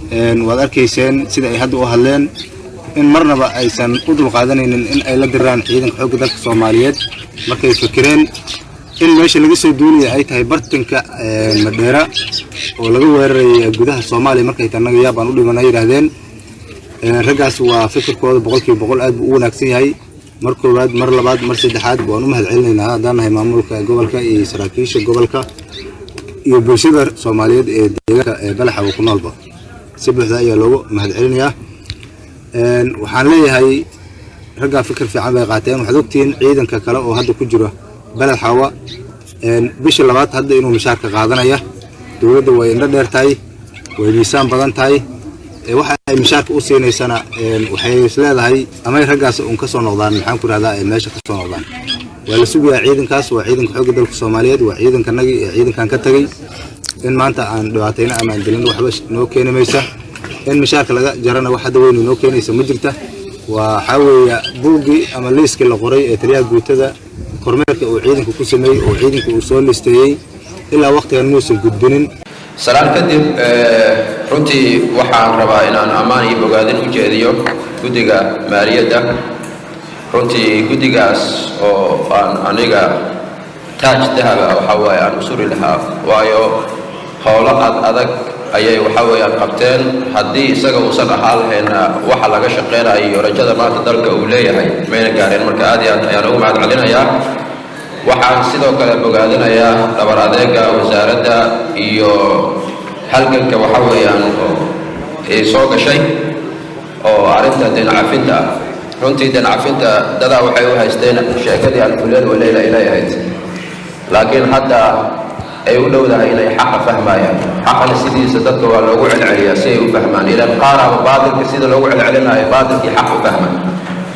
Waad arkayseen sida ay hadda u hadleen, in marnaba aysan u dulqaadanaynin in ay la diraan ciidanka xoogga dalka Soomaaliyeed. Markay fikireen in meesha laga soo duulaya ay tahay bartanka Madheera oo laga weeraraya gudaha Soomaaliya, markay tahay annaga yaab baan u dhimana yidhaahdeen. Raggaas waa fikirkooda 100% aad buu u wanaagsan yahay. Mar koowaad, mar labaad, mar saddexaad waan u mahad celinaynaa haddaan nahay maamulka gobolka iyo saraakiisha gobolka iyo bulshada Soomaaliyeed ee deegaanka ee Balaxaw ku noolba. Si buuxda ayaa loogu mahad celinayaa. Waxaan leeyahay raggaa fikir fiican bay qaateen. Waxaad ogtihiin ciidanka kale oo hadda ku jira Beled Xaawa bishii labaad hadda inuu mishaarka qaadanaya. Dowladda way indho dheer tahay, way miisaan badan tahay. Waxa ay mishaarka u siinaysana waxay is leedahay amay raggaas uun ka soo noqdaan, maxaan ku rahdaa, ay meesha ka soo noqdaan. Waa la sugayaa ciidankaas. Waa ciidanka xoogga dalka Soomaaliyeed, waa ciidankanagii ee ciidankan ka tagay. In maanta aan dhibaatayno ama aan dilino waxba noo keeni maysa, in mishaarka laga jarana wax hadda weyn noo keenaysa ma jirta. Waxaa weeye buuggii ama liiskii la qoray ee taliyaha guutada kormeerka uu ciidanka ku sameeyey oo ciidanka uu soo listeeyey, ilaa waqtigan muusan gudbinin. Salaan kadib, runtii waxaan rabaa inaan ammaan iyo bogaadin u jeediyo guddiga maaliyadda. Runtii guddigaas oo aan aniga taaj dahaba waxaa waaye aan u suri lahaa, waayo howlo ad adag ayay waxa weeyaan qabteen. Haddii isaga uusan ahaan lahayna, waxa laga shaqeynayo iyo rajada maanta dalka uu leeyahay mayna gaareen. Marka aad iyo aad ayaan ugu mahad celinayaa. Waxaan sidoo kale bogaadinayaa dhabar adeega wasaaradda iyo halganka waxa weeyaan oo ay soo gashay oo arrinta deyn cafinta ah. Runtii deyn cafinta dadaa waxay u haysteen sheekadii ألف ليلة وليلة inay ahayd, laakiin hadda ay u dhowdahay inay xaqa fahmayaan. Xaqana sidiisa dadka waa loogu celceliyaa si ay u fahmaan, ilan qaaraba baatilka sida loogu celcelinayo baatilkii xaq u fahma.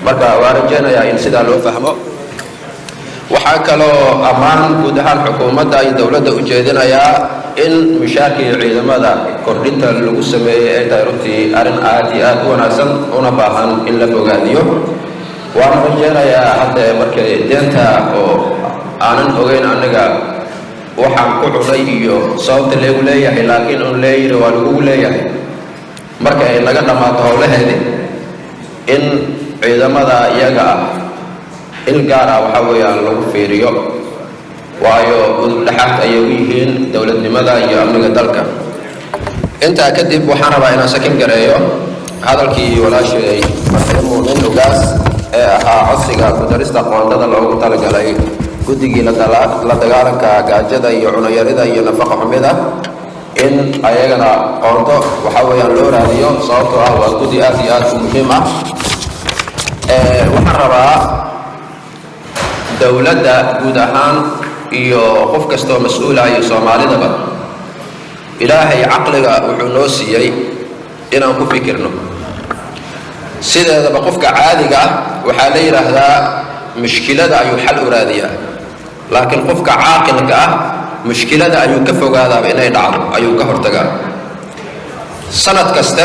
Marka waa rajaynayaa in sidaa loo fahmo. Waxaa kaloo ammaan guud ahaan xukuumadda iyo dowladda u jeedinayaa in mishaarka iyo ciidamada kordhinta lagu sameeyey ay tahay runtii arrin aad iyo aad u wanaagsan, una baahan in la bogaadiyo. Waana rajaynayaa hadda markay deenta oo aanan ogeyn aniga waxaan ku cunay iyo sababta leegu leeyahay, laakiin un leeyiri waa lagugu leeyahay, marka ay naga dhammaato howlaheedii, in ciidamada iyaga ah il gaar ah waxaa weeyaan lagu fiiriyo, waayo udub dhexaad ayay u yihiin dowladnimada iyo amniga dalka. Intaa kadib, waxaan rabaa inaan sakin gareeyo hadalkii walaashay Marxuum Muumin Ugaas ee ahaa codsiga ku-darista qoondada loogu talagalay guddigii la dagaalanka gaajada iyo cunayarida iyo nafaqa xumida, in ayagana qoondo waxaa weeyaan loo raadiyo, sababtoo ah waa guddi aad iyo aad u muhiim ah. Waxaan rabaa dowladda guud ahaan iyo qof kastoo mas-uula iyo Soomaalidaba, Ilaahay caqliga wuxuu noo siiyey inaan ku fikirno. Sideedaba qofka caadiga ah waxaa la yidhaahdaa mushkilada ayuu xal u raadiyaa, laakiin qofka caaqilka ah mushkilada ayuu ka fogaadaaba, inay dhacdo ayuu ka hortagaa. Sanad kaste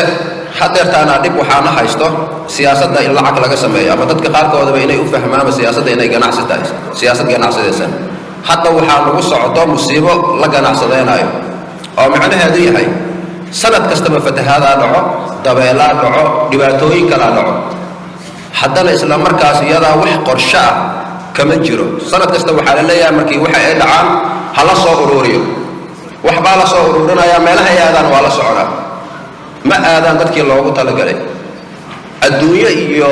hadeertaanaa dhib waxaana haysto siyaasadda in lacag laga sameeyo, ama dadka qaarkoodaba inay u fahmaanba siyaasadda inay ganacsi tahay, siyaasad ganacsadaysan. Hadda waxaa lagu socdo musiibo la ganacsadaynayo oo macnaheedu yahay sanad kastaba fatahaadaa dhaco, dabeelaa dhaco, dhibaatooyin kalaa dhaco, haddana isla markaas iyadaa wax qorsho ah kama jiro. Sanad kasta waxaa la leeyahay markii waxa ay dhacaan ha la soo uruuriyo. Waxbaa la soo uruurinayaa, meelaha ay aadaan waa la soconaa, ma aadaan dadkii loogu talagalay. Adduunyo iyo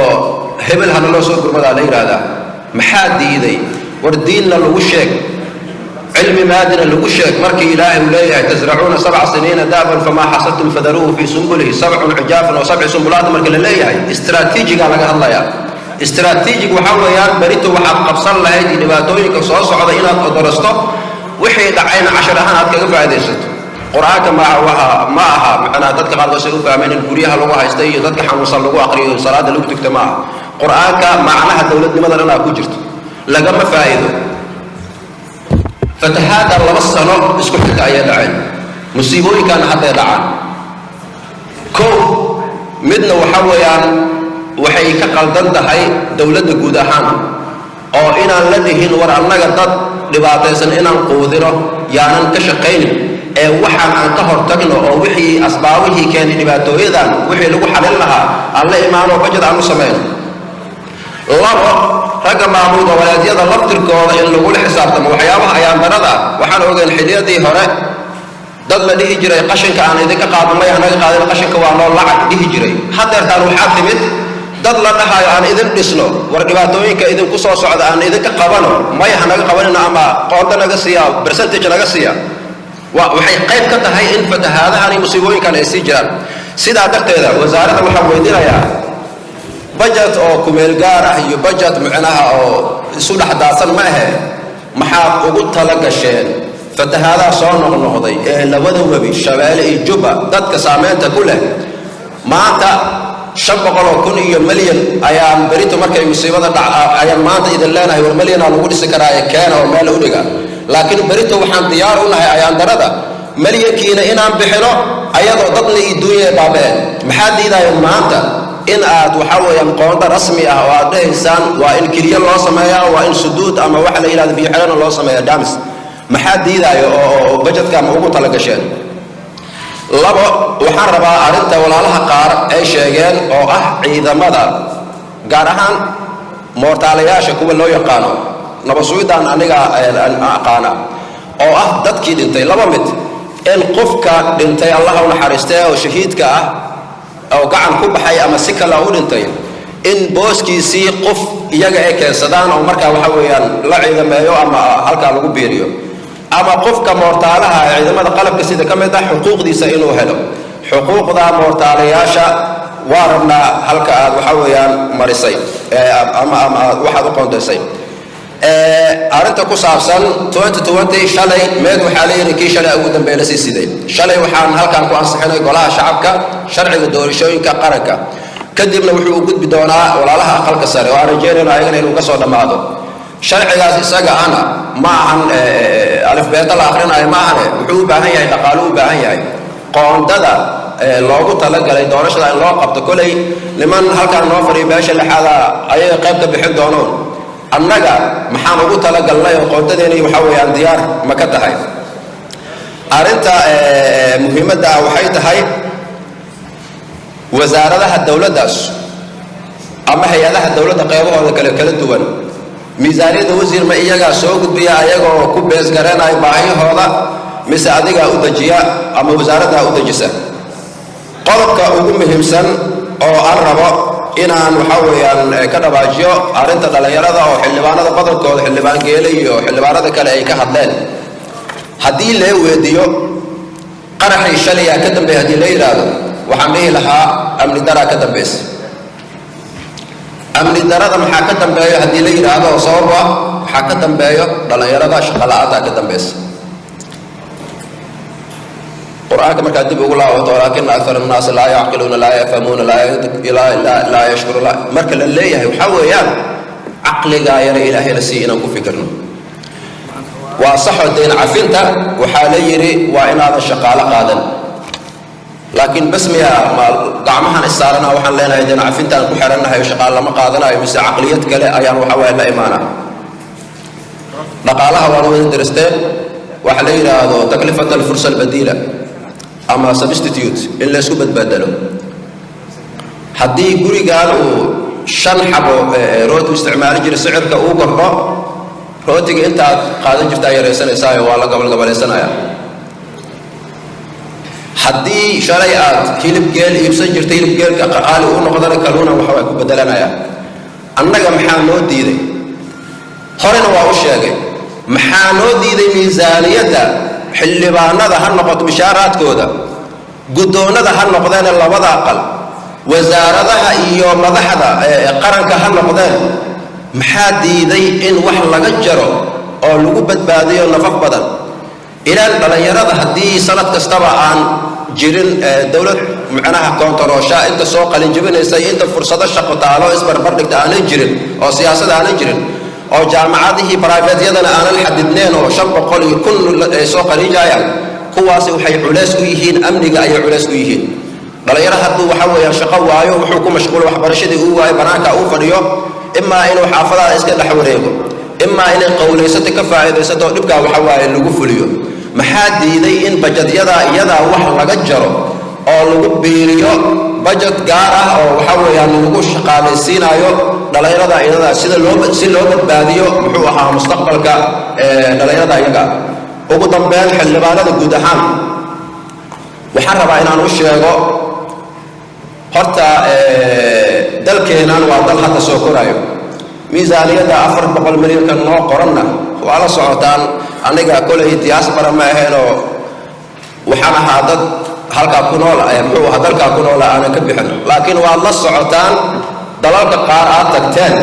hebel hana loo soo gurmadaa la yidhaahdaa. Maxaa diiday? War diinna lagu sheeg, cilmi maadina lagu sheeg. Markii Ilaahay uu leeyahay تزرعون سبع سنين دأبا فما حصدتم فذروه في سنبله سبع عجاف وسبع سنبلات, marka la leeyahay istaraatiijigaa laga hadlayaa. Istaraatiijig waxaa weeyaan berito waxaad qabsan lahayd iyo dhibaatooyinka soo socda inaad odorosto, wixii dhacayna cashar ahaan aad kaga faa'iidaysato. Qur-aanka ma waxa ma aha macnaha dadka qaarkood say u fahmeen in guryaha lagu haysta iyo dadka xanuunsan lagu aqriyo, salaada lagu tugto. Ma aha. Qur-aanka macnaha dowladnimada dhanaa ku jirto, lagama faa'iido. Fatahaadda 2 sano isku xigta ayay dhaceen, musiibooyinkaana hadday dhacaan. Kow midna waxa weeyaan waxay ka qaldan tahay dowladda guud ahaan, oo inaan la dhihin war annaga dad Dhibaataysan inaan quudino yaanan ka shaqaynin ee waxaan aan ka hortagno, oo wixii asbaabihii keenay dhibaatooyadan wixii lagu xalin lahaa aan la imaanoo budget aan u samayno. Labo, ragga maamul goboleedyada laftirkooda in lagula xisaabtamo waxyaabaha ayaandarada. Waxaan ogeyn xilliyadii hore dad la dhihi jiray qashinka aan idinka qaadno, maya naga qaadin, qashinka waa noo lacag dhihi jiray. Haddeertaan waxaa timid dad la dhahayo aan idin dhisno, war dhibaatooyinka idinku soo socda aan idinka qabano, maya ha naga qabanino ama qoonda naga siiya, percentage naga siiya. Waxay qayb ka tahay in fatahaadahan iyo musiibooyinkan ay sii jiraan. Sidaa darteeda wasaaradda waxaan weydiinayaa budget oo kumeel gaar ah iyo budget micnaha oo isu dhex daadsan ma ahe, maxaad ugu tala gasheen fatahaadaha soo noqnoqday ee labada webi, Shabeelle iyo Jubba, dadka saameynta ku leh? Maanta 500,000 iyo milyan ayaan berito markay musiibada dhac ayaan maanta idin leenahay, war milyanaa lagu dhisi karaaye keena oo meel u dhiga. Laakiin berito waxaan diyaar u nahay ayaandarada milyankiina inaan bixino ayadoo dadna iyo duunya baaba'een. Maxaa diidaya maanta in aad waxaa weeyaan qoonda rasmi ah oo aad dhahaysaan waa in keliya loo sameeyaa, waa in suduud ama waxa la yidhahdo biyo xidhana loo sameeya, dams? Maxaa diidaayo oo budgetka ma ugu tala gasheen? Labo, waxaan rabaa arrinta walaalaha qaar ay sheegeen oo ah ciidamada, gaar ahaan moortaalayaasha kuwa loo yaqaano nabasuudan aniga aqaana, oo ah dadkii dhintay. Laba mid: in qofka dhintay, Allaha u naxariistee, oo shahiidka ah oo gacan ku baxay ama si kale u dhintay, in booskiisii qof iyaga ay keensadaan oo markaa waxa weeyaan la ciidameeyo ama halkaa lagu biiriyo, ama qofka moortaalaha ee ciidamada qalabka sida ka mid ah xuquuqdiisa inuu helo. Xuquuqda moortaalayaasha waa rabnaa halka aad waxa weeyaan marisay ama aad waxaad u qoondaysay. Arrinta ku saabsan 2020, shalay meed waxaa leeyihi kii shalay ugu dambeeya la sii siday. Shalay waxaan halkan ku ansixinay golaha shacabka sharciga doorashooyinka qaranka. Kadibna wuxuu u gudbi doonaa walaalaha aqalka sare, oo aan rajeynayno ayagana inuu ka soo dhammaado sharcigaas. Isaga ana ma ahan alifbeeta la akhrinayo, ma ahane, wuxuu u baahan yahay dhaqaalo, u baahan yahay qoondada loogu talagalay doorashada in loo qabto. Koley niman halkaan noo fadhiyo beesha lixaada ayaga qayb ka bixin doonoon. Annaga maxaan ugu talagalnay oo qoondadeeni waxa weeyaan diyaar ma ka tahay? Arrinta muhiimadda ah waxay tahay wasaaradaha dowladdaas ama hay-adaha dowladda qaybahooda kale kala duwan, miisaaniyadda wasiir ma iyagaa soo gudbiya ayagoo ku beesgareenayo baahiyahooda, mise adigaa u dejiya ama wasaaraddaa u dejisa? Qodobka ugu muhiimsan oo aan rabo inaan waxa weeyaan ka dhawaajiyo arrinta dhallinyarada oo xildhibaanada badankooda, xildhibaan Geele iyo xildhibaanada kale ay ka hadleen. Haddii lee weediyo qaraxii shalayaa ka dambeeya, haddii la yidhaahdo, waxaan dhihi lahaa amni daraa ka dambaysa. Amni darada maxaa ka dambeeyo haddii la yidhaahdo oo sabab ah? Waxaa ka dambeeyo dhallinyarada shaqo la-aantaa ka dambaysa. Qur-aanka markaad dib ugu laabato, ولكن أكثر الناس لا يعقلون لا يفهمون لا يشكرون, marka la leeyahay waxaa weeyaan caqligaa yara Ilaahayna siiy inaan ku fikirno. Waa saxo, deyn cafinta waxaa la yidhi waa inaadan shaqaalo qaadan, laakiin bas miya? Ma gacmahan issaarana waxaan leenahay deyn cafintaan ku xirannahay, shaqaal lama qaadanayo, mise caqliyad kale ayaan waxa waye la imaanaa? Dhaqaalaha waana wada daristeen waxa la yidhaahdo تكلفة الفرصة البديلة ama substitute, in laysku badbaadalo. Haddii gurigan uu shan xabo rooti isticmaali jiray, sicirka uu kordho, rootiga intaad qaadan jirtaa yaraysanaysaa, waa la gabalgabalaysanaya. Haddii shalay aad hilib geel iibsan jirtay, hilib geelka qaali uu noqdana, kaluuna waxa waa ku bedelanaya. Annaga maxaa noo diiday? Horena waa u sheegay, maxaa noo diiday miisaaniyadda xildhibaanada ha noqoto, mishaaraadkooda, guddoonnada ha noqdeen labada aqal, wasaaradaha iyo madaxda qaranka ha noqdeen, maxaa diiday in wax laga jaro oo lagu badbaadiyo nafaf badan? Ilaan dhallinyarada haddii sanad kastaba aan jirin dowlad macnaha koontaroosha inta soo qalinjibinaysa iyo inta fursado shaqo taalo isbarbar dhigta aanan jirin, oo siyaasad aanan jirin, oo jaamacadihii private-yadana aanan xadidneen, oo 500 iyo 1000 ay soo qalinjaayaan, kuwaasi waxay culays ku yihiin amniga, ayay culays ku yihiin. Dhalinyaro hadduu waxa weeyaan shaqo waayo, wuxuu ku mashquulo waxbarashadii uu waayo, banaanka uu fadhiyo, imaa inuu xaafadaha iska dhex wareego. Imaa inay qowlaysato ka faa'iidaysato dhibkaa waxa waaye lagu fuliyo. Maxaa diiday in bajetyada iyadaa wax laga jaro oo lagu biiriyo bajet gaar ah oo waxa weeyaan lagu shaqaalaysiinayo dhallinyarada iyadaa, sida loo si loo badbaadiyo muxuu ahaa mustaqbalka dhallinyarada iyaga? Ugu dambeyn, xildhibaanada guud ahaan waxaan rabaa inaan u sheego, horta dalkeennan waa dal hadda soo korayo. Miisaaniyadda 400 milyanka noo qoranna waa la socotaan. Aniga kolay diaspora ma ahaynoo, waxaan ahaa dad halkaa ku nool, muxuu ahaa, dalkaa ku noola, aanan ka bixin. Laakiin waad la socotaan, dalalka qaar aad tagteen,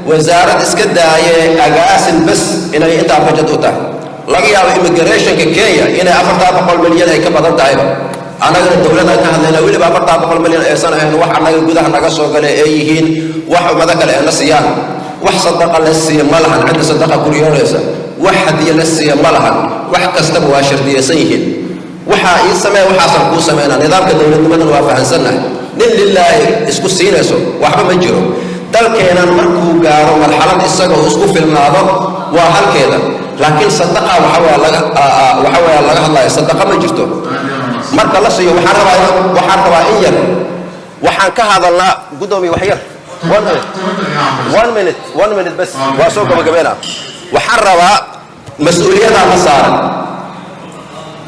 wasaarad iska daayee, agaasin bes inay intaa budget u tahay. Laga yaabo immigrationka Kenya inay 400 milyan ay ka badan tahayba. Annagana dowladaan ka hadlayna, weliba 400 milyan aysan ahayn wax annaga gudaha naga soo galay, ee yihiin wax ummado kale ee na siiyaan. Wax sadaqa la siiya ma lahan, cidda sadaqa guryoonaysa. Wax hadiye la siiya ma lahan. Wax kastaba waa shardiyaysan yihiin: waxaa ii samee, waxaasan kuu sameynaa. Nidaamka dowladnimadan waa fahansannahay. Nin lilaahi isku siinayso waxba ma jiro. Dalkeenan markuu gaaro marxalad isagoo isku filnaado waa halkeeda, laakiin sadaqa waxa weya laga hadlaya, sadaqa ma jirto marka la siiyo. Waxaan rabaa in yar waxaan ka hadalnaa, guddoomiye, wax yar, one minute, one minute, one minute bas, waa soo gabagabeynaa. Waxaan rabaa, mas-uuliyaddaa ma saaran.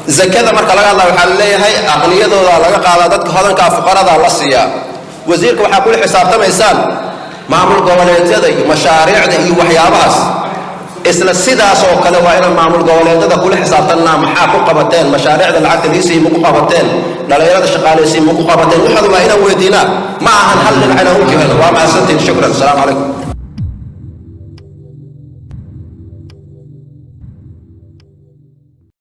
Zakada marka laga hadlaya, waxaa laleeyahay aqniyadooda laga qaadaa, dadka hodankaa fuqaradaa la siiyaa. Wasiirka waxaa kula xisaabtamaysaan maamul goboleedyada iyo mashaariicda iyo waxyaabahaas. Isla sidaas oo kale waa inaan maamul goboleedyada kula xisaabtannaa: maxaa ku qabateen mashaariicda? Lacagta liisii ma ku qabateen? Dhallinyarada shaqaalaysiin ma ku qabateen? Waxaadu waa inaan weydiinaa, ma ahan hal dhinac inaan u jihano. Waa mahadsantiin, shukran, asalaamu calaykum.